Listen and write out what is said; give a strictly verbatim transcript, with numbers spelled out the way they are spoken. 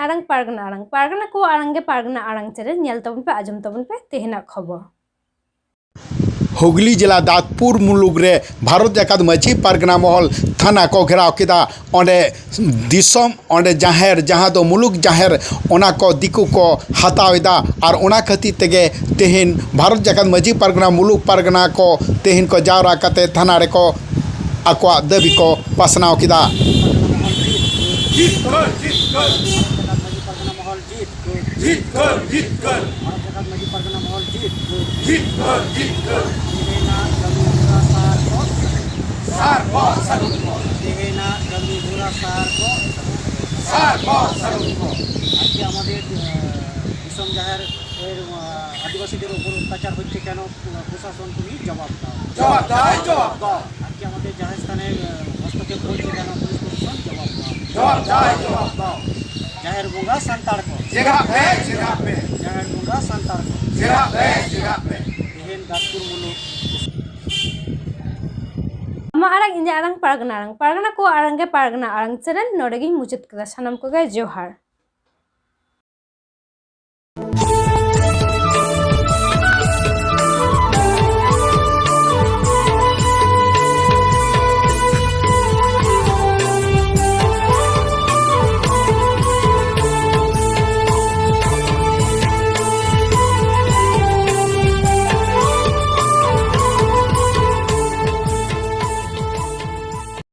ᱟᱲᱟᱝ ᱯᱟᱨᱜᱟᱱᱟ ᱟᱲᱟᱝ, ᱯᱟᱨᱜᱟᱱᱟ ᱠᱚᱣᱟᱜ ᱟᱲᱟᱝ ᱜᱮ ᱯᱟᱨᱜᱟᱱᱟ ᱟᱲᱟᱝ ᱪᱮᱱᱮᱞ᱾ ᱧᱮᱞ ᱛᱟᱵᱚᱱ ᱯᱮ, ᱟᱸᱡᱚᱢ ᱛᱟᱵᱚᱱ ᱯᱮ ᱛᱮᱦᱮᱧᱟᱜ ᱠᱷᱚᱵᱚᱨ᱾ ᱦᱩᱜᱽᱞᱤ ᱡᱮᱞᱟ ᱫᱟᱛᱯᱩᱨ ᱢᱩᱞᱩᱠ ᱨᱮ ᱵᱷᱟᱨᱚᱛ ᱡᱟᱠᱟᱛ ᱢᱟᱹᱡᱷᱤ ᱯᱟᱨᱜᱟᱱᱟ ᱢᱚᱦᱚᱞ ᱛᱷᱟᱱᱟ ᱠᱚ ᱜᱷᱮᱨᱟᱣ ᱠᱮᱫᱟ᱾ ᱚᱸᱰᱮ ᱫᱤᱥᱚᱢ, ᱚᱸᱰᱮ ᱡᱟᱦᱮᱨ, ᱡᱟᱦᱟᱸ ᱫᱚ ᱢᱩᱞᱩᱠ ᱡᱟᱦᱮᱨ, ᱚᱱᱟ ᱠᱚ ᱫᱤᱠᱩ ᱠᱚ ᱦᱟᱛᱟᱣ ᱮᱫᱟ᱾ ᱟᱨ ᱚᱱᱟ ᱠᱷᱟᱹᱛᱤᱨ ᱛᱮᱜᱮ ᱛᱮᱦᱮᱧ ᱵᱷᱟᱨᱚᱛ ᱡᱟᱠᱟᱛ ᱢᱟᱹᱡᱷᱤ ᱯᱟᱨᱜᱟᱱᱟ ᱢᱩᱞᱩᱠ ᱯᱟᱨᱜᱟᱱᱟ ᱠᱚ ᱛᱮᱦᱮᱧ ᱠᱚ ᱡᱟᱣᱨᱟ ᱠᱟᱛᱮ ᱛᱷᱟᱱᱟ ᱨᱮᱠᱚ ᱟᱠᱚᱣᱟᱜ ᱫᱟᱹᱵᱤ ᱠᱚ ᱯᱟᱥᱱᱟᱣ ᱠᱮᱫᱟ᱾ ᱡᱤᱛᱠᱟᱹᱨ, ᱡᱤᱛᱠᱟᱹᱨ᱾ ᱡᱤᱛᱠᱟᱹᱨ, ᱡᱤᱛᱠᱟᱹᱨ᱾ ᱵᱷᱟᱨᱚᱛ ᱡᱟᱠᱟᱛ ᱢᱟᱹᱡᱷᱤ ᱯᱟᱨᱜᱟᱱᱟ ᱢᱚᱦᱚᱞ ᱡᱤᱛᱠᱟᱹᱨ᱾ ᱡᱤᱛᱠᱟᱹᱨ, ᱡᱤᱛᱠᱟᱹᱨ᱾ ᱛᱮᱦᱮᱧᱟᱜ ᱠᱟᱹᱢᱤ ᱦᱚᱨᱟ ᱥᱟᱨ ᱠᱚ᱾ ᱥᱟᱨ ᱠᱚ, ᱥᱟᱹᱜᱩᱱ ᱠᱚ᱾ ᱛᱮᱦᱮᱧᱟᱜ ᱠᱟᱹᱢᱤ ᱦᱚᱨᱟ ᱥᱟᱨ ᱠᱚ᱾ ᱥᱟᱨ ᱠᱚ, ᱥᱟᱹᱜᱩᱱ ᱠᱚ᱾ আজকে আমাদের, আহ, দিসম জাহের এর, আহ, আদিবাসীদের উপর অত্যাচার হচ্ছে কেন, আহ, প্রশাসন তুমি জবাব দাও। জবাব দাও, জবাব দাও। আজকে আমাদের জাহের স্থানে, আহ, হস্তক্ষেপ করছে কেন পুলিশ প্রশাসন, জবাব দাও। জবাব দাও, জবাব দাও। ᱡᱟᱦᱮᱨ ᱵᱚᱸᱜᱟ ᱥᱟᱱᱛᱟᱲ ᱠᱚ᱾ ᱪᱮᱫᱟᱜ ᱯᱮ, ᱪᱮᱫᱟᱜ ᱯᱮ? ᱡᱟᱦᱮᱨ ᱵᱚᱸᱜᱟ ᱥᱟᱱᱛᱟᱲ ᱠᱚ᱾ ᱪᱮᱫᱟᱜ ᱯᱮ, ᱪᱮᱫᱟᱜ ᱯᱮ? ᱛᱮᱦᱮᱧ ᱫᱟᱛᱯᱩᱨ ᱢᱩᱞᱩᱠ᱾ ᱟᱢᱟᱜ ᱟᱲᱟᱝ, ᱤᱧᱟᱹᱜ ᱟᱲᱟᱝ, ᱯᱟᱨᱜᱟᱱᱟ ᱟᱲᱟᱝ, ᱯᱟᱨᱜᱟᱱᱟ ᱠᱚᱣᱟᱜ ᱟᱲᱟᱝ ᱜᱮ ᱯᱟᱨᱜᱟᱱᱟ ᱟᱲᱟᱝ ᱪᱮᱱᱮᱞ᱾ ᱱᱚᱰᱮ ᱜᱤᱧ ᱢᱩᱪᱟᱹᱫ ᱠᱮᱫᱟ᱾ ᱥᱟᱱᱟᱢ ᱠᱚᱜᱮ ᱡᱚᱦᱟᱨ᱾